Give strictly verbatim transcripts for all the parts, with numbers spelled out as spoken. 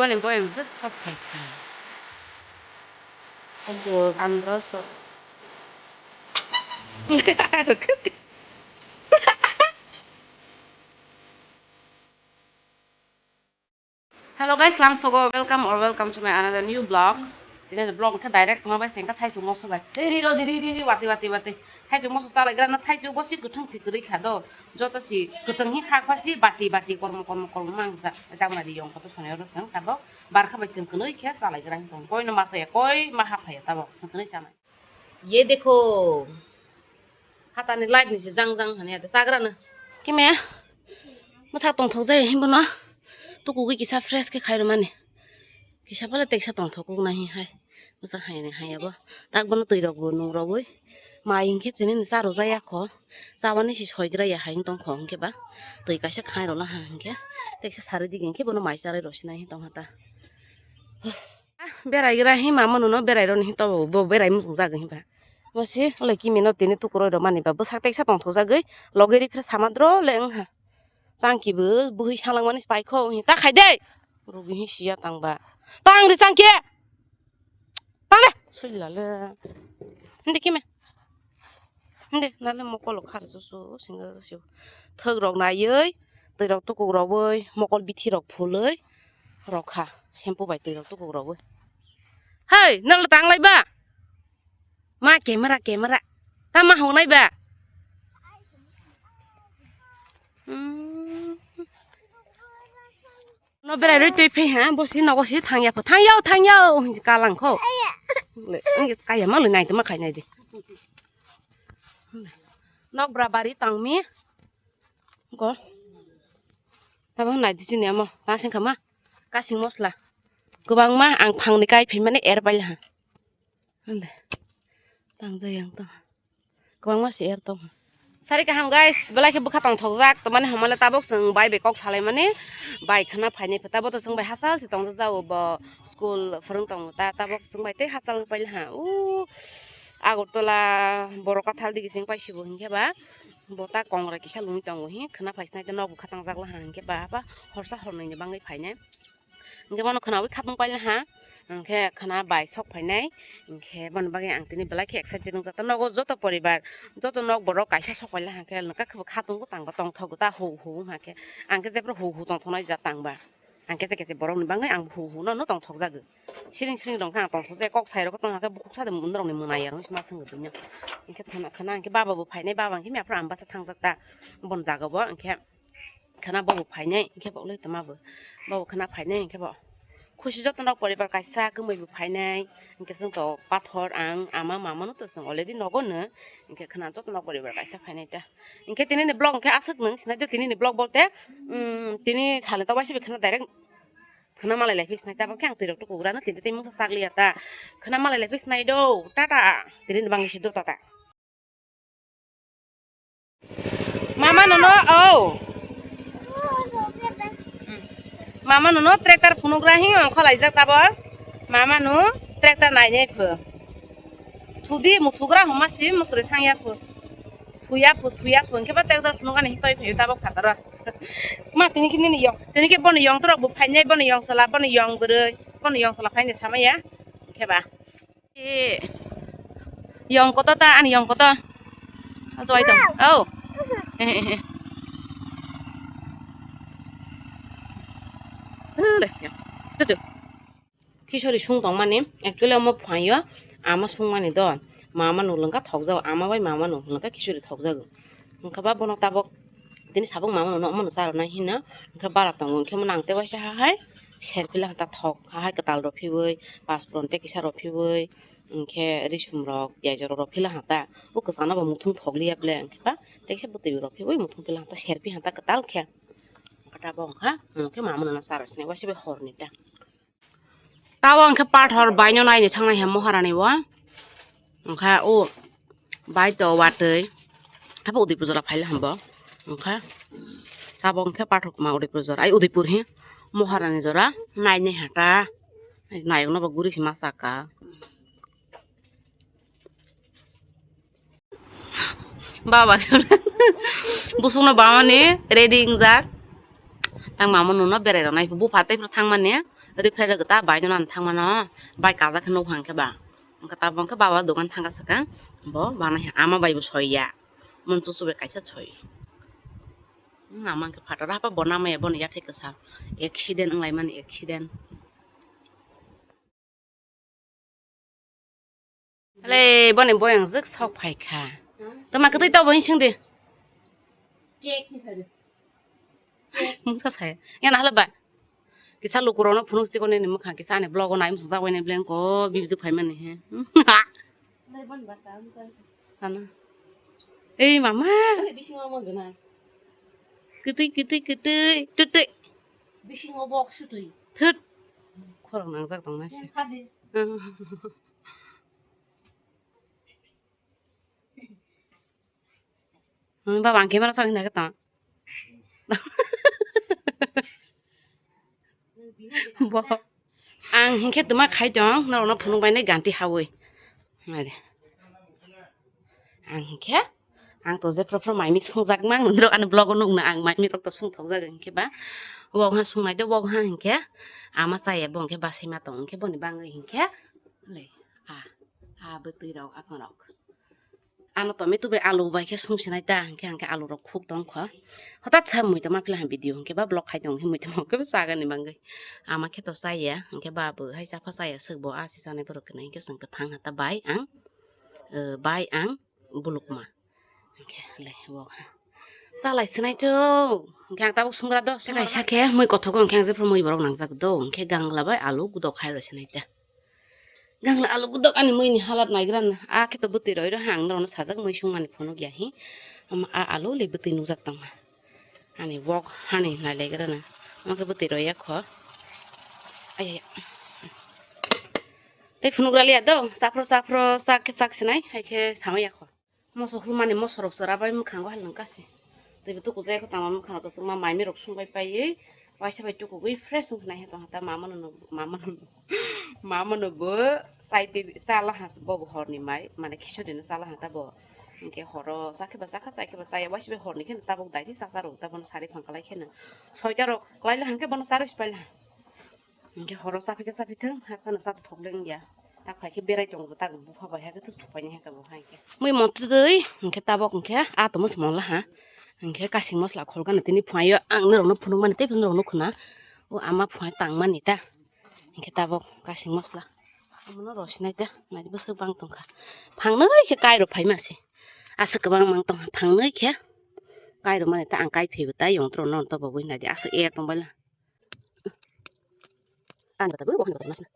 Boni boyang bwswk kok khai kha. Ayo, ang rosok. Hello guys, lamsogo welcome or welcome to my another new vlog. Tini vlog khe direct tongma bai sengkha thaichung moso bai. Tei ri ro di ri ri ri wati wati wati. Thaichung moso chalai gra na thaichung bosi kwthwng si kwrwi kha do. Joto si kwthwng hi kha kha si bati bati kormo kormo kormo mangsa. Tamna di yong koto sonai ro seng tabo. Barkha bai seng kwlwi khe chalai gra tong. Koi no masa ya koi ma ha phai ya tabo. Seng kwlwi chanai. Ye dekho. Hatani light ni se jang jang hani ate chagra no. Kime? Masa tong thok jai himbo no. Tukugwi kisa fresh khe khai rwmani. Kisa phala teksa tong thok kuk nahi hai. Masa hai ni hai abo. Tak bono twi rok bo nung rogwi. Mai hinkhe chini ni cha rw jaya kho. Chabani se soi gra ya hai tong kho hinkhe ba. Twi kaisa khai rw la ha hinkhe. Teksa sari dige hinkhe bono mai charai rw sinai tong hata. Berai gra hi mama nuno berai roni hi tobo bo berai muchung jagwi hi ba. Masi ole kimi no tini tukuroi rw mani ba bwsak teksa tong thok jagwi loge ri phre sama dro le wng ha. Changki bo bwhwi salang mani pai kho hi ta khai de. Rugi hi siya tang ba. Tang de changki. Tang de. Sui la le. Hindi kimi. Hindi nale mokol khar su su singa su. Thok rok naiwi twi rok tukuk rogwi mokol bithi rok phulwi rok kha shampoo bai twi rok tukuk rogwi. Hei, nalo tang lai ba? Ma camera, camera. Ta ma hong nai ba? Hmm. No berai roi twi phai ha, bo si nogo si thang ya pho. Thang yao, thang yao, hinsi kalang kho. Le, ngi kaya ma le nai tama khai nai di. Nok bra bari tang mi. Go. Tabo nai di sini amo, ta sing khama. Kasing mosla. Kwbangma ang phangni kai phimani er paila ha. Hande. Tang jai ang tong. Kwbangma se er tong. Sari kaham guys, belai khe bwkha tong thokjak, tamani hamale tabok chwng bai bai kok salai mani bai khana phainai pha, tabok to chwng bai hachal se tong jao bo school phwrwng tongo ta, tabok chwng bai tei hachal wng paila ha. U Agartala Boro Kathal digi chwng paisibo hinkhe ba bo ta kongra kisa lungwi tongo hi khana phaisnai ta nok bwkha tang jak la ha hinkhe ba ba horsa hornwi ni bangwi phainai. Hinkhe bono khwnaui khatung paila ha, hinkhe khwna bai sok phainai, hinkhe bono bagwi ang tini belai khe excited wngjak. Nogo joto poribar, joto nok borok kaisa sok paila ha, hinkhe lwkha khe bo khatung tangba tongthok ta hu hu wng ha khe, ang khe jephru hu hu tongthoknai ja tangba, ang khe je khe je borokni bagwi ang hu hu no tongthok jagwi. Siring siring rok khe ang tongthok jagwi, kok sai rok tong ha khe bukhuk sa de norokni mwnai ya rw hinwi ma swngwi buino. Hinkhe khwna khwna hinkhe baba bo phainai, baba hinkhe mia phuru ang basa thangjak ta bon jaga bo hinkhe. Khwna bobo phainai, hinkhe bo le tama bo. Bobo khwna phainai, hinkhe bo. Khusi joto nok poribar kaisa kwmwi bo phainai, hinkhe chwng to pathor ang ama mama no to chwng already nogo no, hinkhe khwna joto nok poribar kaisa phainai ta. Hinkhe tini ni vlog hinkhe aswk nwng sinai do, tini ni vlog bolte, um, tini sale to waisa bai khwna direct khwna malai lai phi sinai ta, bo khe ang twi rok to kugra no tini tei mungsa sak liya ta. Khwna malai lai phi sinai do, tata, tini ni bangwi si do tata. Mama nono, oh. Mama nono tractor phunugra hi ongkha laijak tabo. Mama no tractor nainai pho. Thudi muthugra huma si mukri thangya pho. Thuya pho, thuya pho. Hinkhe ba tractor phunugrani hi toi phaio tabo phataro. Ma tini khe nini yong, tini khe boni yong torok bo phainai, boni yong sala, boni yong bwrwi, boni yong sala phainai samaya. Hinkhe ba. E, yong koto ta, ani yong koto. Ajoi tong. Oh. Eh, eh, eh. Ule, ya. Chuchu. Khichuri sung tong mani, actually omo phaio, ama sung mani do. Mama no lengka thok jago, ama bai mama no lengka khichuri thok jago. Wngkha ba bono tabok tini sabuk mama no omo no charwnai hino, wngkha bara tongo, wngkhe mo nang tei waisa ha hai, serpila ta thok ha hai kwtal rw phiui, paspron tei kisa rw phiui, wngkhe risum rok, piaj rok rw phila ha ta, o kwchangno bo muthung thok liya ble, wngkhe ba tei kisa bwtwi rw phiui muthung phila ha ta, serpi ha ta kwtal khe, wngkha ta bo wngkha, wngkhe mama no charw sinai waisa bai hor ni ta. Tabo wngkhe pathor baino naini thangnai hai Moharani o. Wngkha o bai to watwi. Abo Udaipur jora phaila hambo. Wngkha tabo wngkhe pathor ma Udaipur jora. Ai Udaipur hi Moharani jora naini hata. Nayokno bo guri se ma saka. Baba busukno bamani ready wngjak. Tang mama nuno berai rwnai bupha tei thangmani Rifrai rwgwi ta bai no nang thangmano, bai kajak khe nukha hwnkhe ba. Hwnkhe tabuk hwnkhe baba dogan thangkha swkang, bo banai ama bai bo soi ya. Munsuk chubai kaisa soi. Hmm, ama hwnkhe phatar hapa bo namaya boni yathai kwsa. Accident wnglaimani accident. Hale, boni boyang jwk sok phai kha. Tama kwtwi to bo hinsing di. Cake ni sadi. Mungsa saya. Ya na hala ba. Kisa luku rono phunuk chikon ni mukha kisa ani vlog o nai musuk jagoi ni bleng ko bibjwk phai mani he. Nai bon ba ta mukha. Sana. Ei mama. Bisingo mo gana. Kwtwi, kwtwi, kwtwi, twtwi. Bisingo bok swtwi. Thut. Khorok nangjak tong nasi. Hadi. Hmm, baba, ang camera chang hinai khe tong. Bo. Ang hinkhe tuma khai tong, norokno phunuk bai nai ganti hawi. Nai de. Ang hinkhe, ang to je phro phro mai mik sungjak mang, norok ani vlog o nukna ang mai mik rok to sung thok jak hinkhe ba. Wok ha sung nai de, wok ha hinkhe, ama chaya bo hinkhe basai ma tong hinkhe boni bangwi hinkhe. Le, a, a bwtwi rok akorok. Ano tomato bai alu bai khe sung sinai ta, hinkhe, hinkhe alu rok khuk tong kho. Hwtat sa mui tongma phila ha video, hinkhe ba vlog khai tong, hinkhe mui tongma khe chagani bangwi. Ama khe to chaya, hinkhe ba bo hai chapha chaya, swk bo a si chanai borok kwnai, hinkhe chwng kwthang ha ta bai ang, eh, bai ang bulukma. Hinkhe le bo ha. Chalai sinai to, hinkhe ang tabuk sungra do. Kaisa khe mui kothogo, hinkhe ang jephru mui borok nangjak do, hinkhe gangla bai alu gudok khai rw sinai ta. Gangla alu gudok ani mui ni halat naigra na. A khe to bwtwi roi rw ha ang norok no sajak mui sung mani phunuk ya hi. Ama a alu le bwtwi nukjak tong ha. Ani wok hani nai lai gra na. Ama khe bwtwi roi ya kho. Ai, ai, ai. Tei phunuk ra liya do. Saphro, saphro, sak khe sak sinai. Hai khe samai ya kho. Moso hulmani moso rok chwra bai mwkhango hai lwng kasi. Tei bo tuku jai kho tangma mwkhang rok kwchwngma mai mui rok sung bai paiwi waisa bai tukugwi fresh wng khnai hai tong ha ta mama no, mama no, mama no bo chai twi cha la ha bo bo horni mai mane khichdi no cha la ha ta bo. Hinkhe horo cha khe ba cha kha, chai khe ba chaya, waisa bai horni khe tabuk dai di cha cha rw ta bono sari phang kwlai khe no. Soita rok kwlai la hinkhe bono cha rw si pai la ha. Hinkhe horo chaphi khe chaphi thung, haphano chaphi thok le wngya. Tak phai khe berai tongo, tak bupha bai hakhe thus thok painai hakhe bo hai khe. Mui montwi twi hinkhe tabok hinkhe a tongmo se mol ha. Hinkhe kasing mosla kholkha no tini phuaio ang norokno phunukmani tei norokno khuna. O ama phuai tangmani ta. Hinkhe tabok kasing mosla. Omono rosinai ta, nai bwswk bang tongkha. Phangnwi khe kairo phaima se. Aswk kwbang mang tongkha phangnwi khe. Kairo mani ta ang kai phaibo ta yong tro non to bogwi nai di aswk er tong baila. Ani kata bui bohan kata nasna.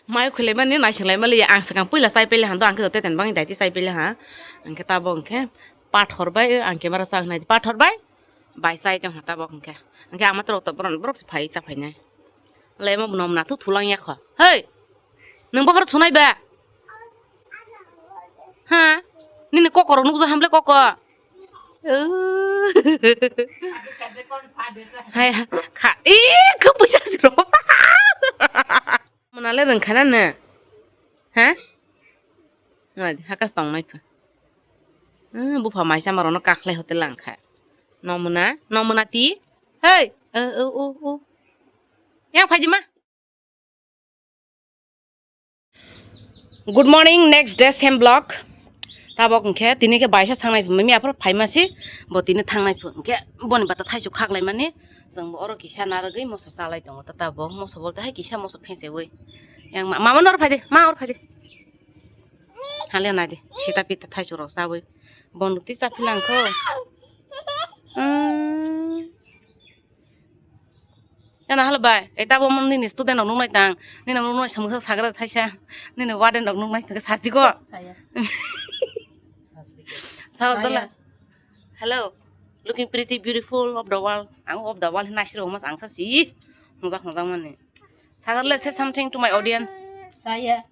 Mai khulai mani naising lai mali ang sakang puila chai pele han do ang khe teten bang dai ti chai pele ha. Ang khe tabok ang khe pathor bai ang khe mara chak nai pathor bai bai chai tong ha tabok ang khe. Ang khe ama torok to boron borok se phai cha phai nai. Lemo bo nom na thu thulang ya kho. Hei! Nwng bohor thunai ba? Ha? Nini koko rok nukjak hamle koko. Hai, kha, ih, khe puisa siro. Mona le rwngkha na nw? Ha? Nadi, hakas tong nai pha. Hmm, bupha maisa marono kakhlai hotel langkha. Nomuna, nomuna ti. Hei, o, o, o, o. Yang phaidi ma? Good morning, next day, same vlog. Tabok hwnkhe tini khe baisa thangnai phi, mami aphuru phaima si, bo tini thangnai phi. Hwnkhe boni bata thaichuk khaklaimani, chwngbo oro kisa narwgwi moso chalai tongo. Tata bo moso bolte hai kisa moso pheseui. Yang ma, mama nor phaidi, ma or phaidi. Hale naidi, sita pita thaichuk rok chaui. Bondo twi chaphi langkho. Hmm. Yana halo bai, e tabo mon nini student rok nungnai tang, nini rok nungnai samungsa sagra thaisa, nini warden rok nungnai tang sasti go. Saya. Sasti go. Sao dola. Saya. Hello, looking pretty, beautiful of the world. Ang of the world hinai siro mas ang sasi. Hongjak hongjak mani. Sagarle, say something to my audience. Saya.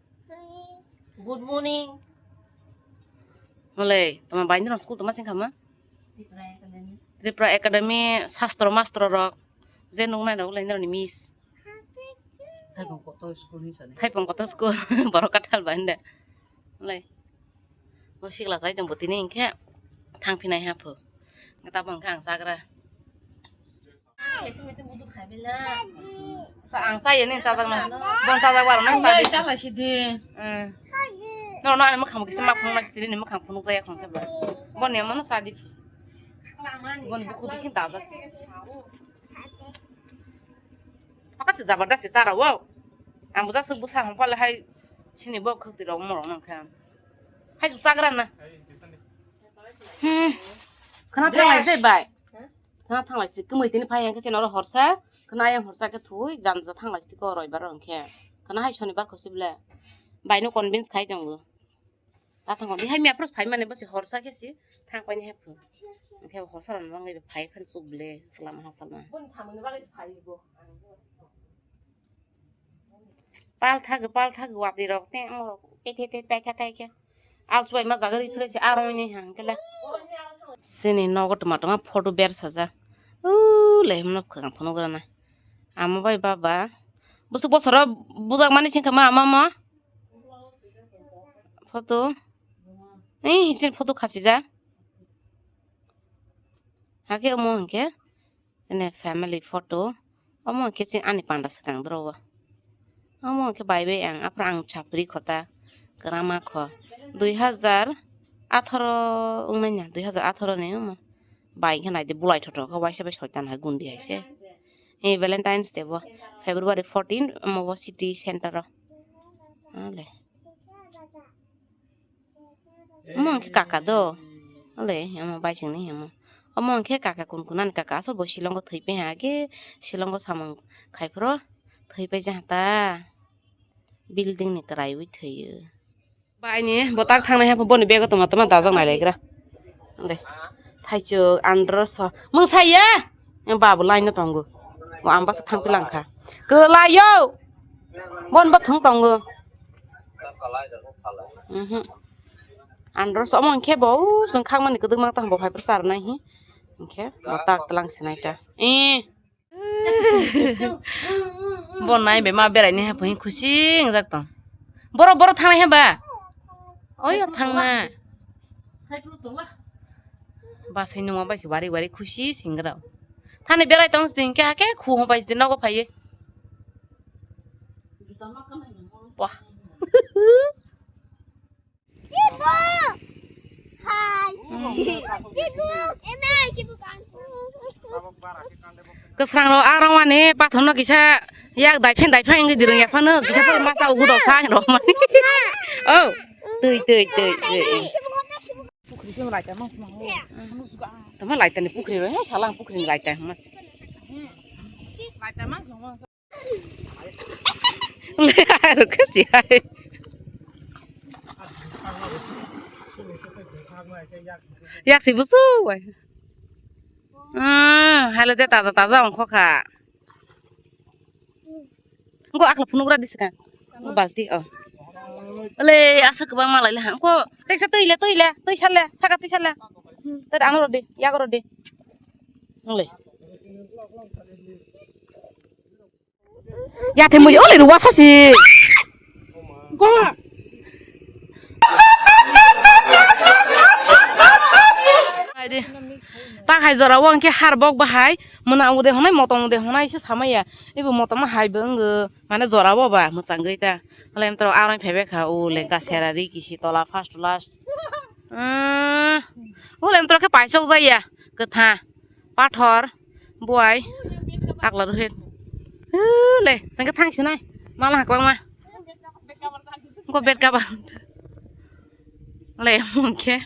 Good morning. Hole, tama bai nirok school tama sing khama? Tripura Academy. Tripura Academy, sastro mastro rok. Je nung nai rok le nirok ni miss. Thaipung kotor school ni sani. Thaipung kotor school, borok kathal bai nda. Hole. Bo sikla sai tong bo tini hingkhe thang phinai ha pho. Tabo hingkhe ang chagra. Ang chaya ni chajak na. Bon chajak waro na chadi. Chala sidi. Hmm. No, no, ani mukhang kisa ma phunuk na kitiri ni mukhang phunuk jaya khong ke ba. Bon ni mano chadi. Bon buku bising dajak. Pakhat se jabardast se chara wow. Ang buja suk busa hong pale hai sini bo khuk tiro morong nang kha. Hai su chagra na. Hmm. Khana thanglai se bai. Khana thanglai se kumui tini phai yang khe cheno horsa. Khana yang horsa khe thui janja thanglai se ko roi bar hong khe. Khana hai sonibar khosi ble. Bai no convince khai tongo. Ta thango bihai mia pros phai mani bosi horsa khe si thang paini hai phu. Hingkhe horsa rok no wngwi phai phani chuk ble salama ha salama. Boni samung ni bagwi phai bo. Pal thagi pal thagi wati rok te ang rok pe the te pai tha thai khe. Al chubai ma jaga ri phre si arong ni hang khe le. Sini nogo tuma tuma photo ber sajak. U le himno khwkang phunuk rana. Ama bai baba. Busuk bosoro bujak mani singkha ma ama ma. Photo. Ei, hisin photo khachijak. Hakhe omo hinkhe, ene family photo. Omo hinkhe chini ani panda swkang doro o. Omo hinkhe bai bai ang, aphuru ang chapri khota, kwrama kho. Dui hazar atharo wngnai na, dui hazar atharo ni omo. Bai hinkhe naidi bulai thothok khe waisa bai soitan hai gundi hai se. Ei Valentine's Day bo February fourteen omo bo city center o. Ale. Omo hinkhe kaka do. Ale omo bai chwngni omo. Omo hinkhe kaka kun kun ani kaka aswk bo shilongo thwi pai ha khe shilongo samung khai phuru thwi pai ja ta. Building ni kwraiwi thwiyo. Bai ni botak thangnai haphang boni bego tongma tongma dajak nailaikra. De. Thaichuk andro so. Mung saya. Yang babu line no tongo. Bo ang basa thang pilang kha. Kwlaio. Bon bo thung tongo. Mhm. Andro so mong khe bo jeng khang mani kwdwk mang tong bo phai prasar nai hi. Hingkhe botak tlang sinai ta. Eh. Bo nai be ma berai ni haphang khusi wngjak tong. Boro boro thangnai haba. Oyo thangna. Ba sai nungma bai se wari wari khusi singra. Thani berai tong sing ke hake khu ho bai se nogo phaiye. Wah. Kwsrang rok arong ani pathor no kisa yak daiphen daiphen wngwi dirwng yaphano kisa pore masa ugu dok sa rok mani. Oh, twi twi twi twi. Pukhri se laita mas ma. Tama laita ni pukhri ro, he sala pukhri ni laita mas. Laita mas. Aro kasi hai. Yak si busu wai. Ah, hala je taza taza ongkho kha. Ngo akla phunuk ra disi kha. Ngo balti o. Ole asa kwbang malai le ha. Ngo teksa twi le twi le twi sale saka twi sale. Twi ano rodi yak rodi. Ole. Yathemwi ole ruwa sasi. Go. Aidi. Ta hai jora o hwnkhe har bok bahai mwnang ude honai motong ude honai se samaya. Ibo motong ma hai bo wngo mane jora o ba mwchangwi ta. Ole mtro aroi phebe kha o lengka sera ri kisi tola first class. Umm. Ole mtro khe paisok jaya kwtha. Pathor, buai, akla ruhin. Huu, le, sengke thang sinai. Mala hak bangma. Ko bed cover. Le, mungke.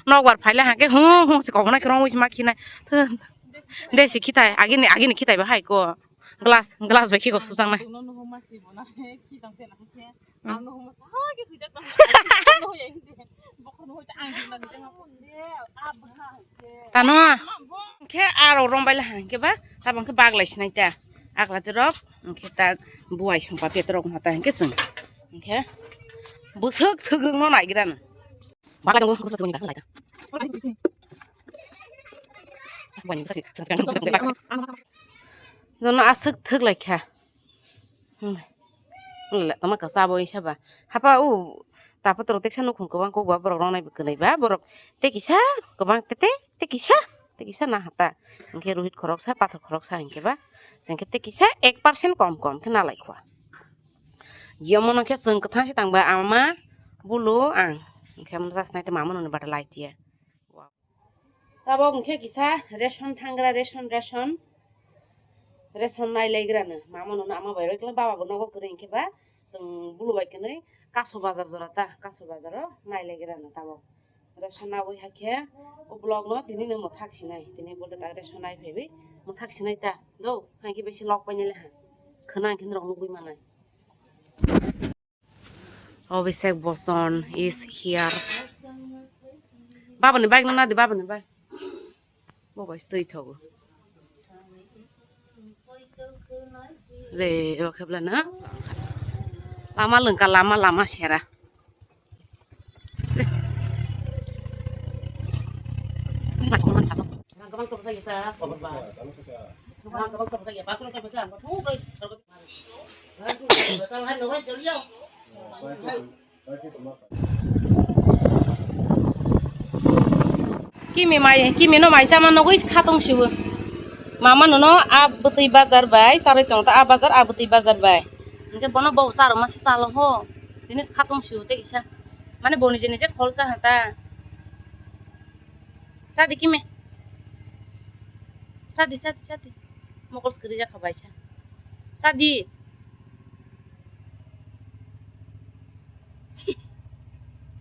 Nokbar phaile hake, huu, huu, si koknai krong wis ma khinai. Thun. De si khitai, agini, agini khitai bahai ko. Glass, glass bai khiko sujangnai. Tano khe aro rombai le hang khe ba tabang khe baglai sinai ta akla te rok hingkhe ta buai songpa petrok hota hingkhe chwng hingkhe bwswk thwk rwngno naigra no. Baglai tongo bwswk thwk rwngni da lai ta. Buai ni bwswk si. Jono aswk thwk lai kha. Hmm. Wngla tongma kwchabo wngsa ba. Hapa o tapo toro teksa nukhung kwbang kok ba borok rok nai bwkwnai ba borok tei kisa kwbang tete tei kisa. Tei kisa na hata. Hingke rohit khoroksa, pathor khoroksa hingke ba. Hingke tei kisa ek percent kom kom khe na lai khwa. Yomo no khe chwng kwthang se tangba ama bulu ang. Hingke masa snai te mama noni bata lai tiya. Tabok hingke kisa ration thangra, ration, ration. Ration nai lai gra no. Mama noni ama bai roi khe baba bo nogo kwrwi hingke ba. Chwng bulu bai kwnwi Kaso bazar jora ta, Kaso bazar o nai lai gra no tabok. Ration nabwi hakhe o vlog no tini no mwthak sinai. Tini bolte ta ration nai phaiwi mwthak sinai ta. Do, haikhe besi lok painai le ha. Khna ang khe norok nugwi manai. Abhishek Bachchan is here. Babani bike no nadi, babani bike. Bo bai stoi thogo. Le, o khebla na. Lama lengka, lama, lama sera. Kimi mai, kimi no mai sama nogoi khatong sibo. Mama nono a bwtwi bazar bai, saroi tong ta a bazar, a bwtwi bazar bai. Hingke bono bo saroma se salo ho. Tini khatong sibo tei kisa. Mane boni jeni je khol cha hata. Chadi kimi. Chadi, chadi, chadi. Mokol skiri ja khabai cha. Chadi.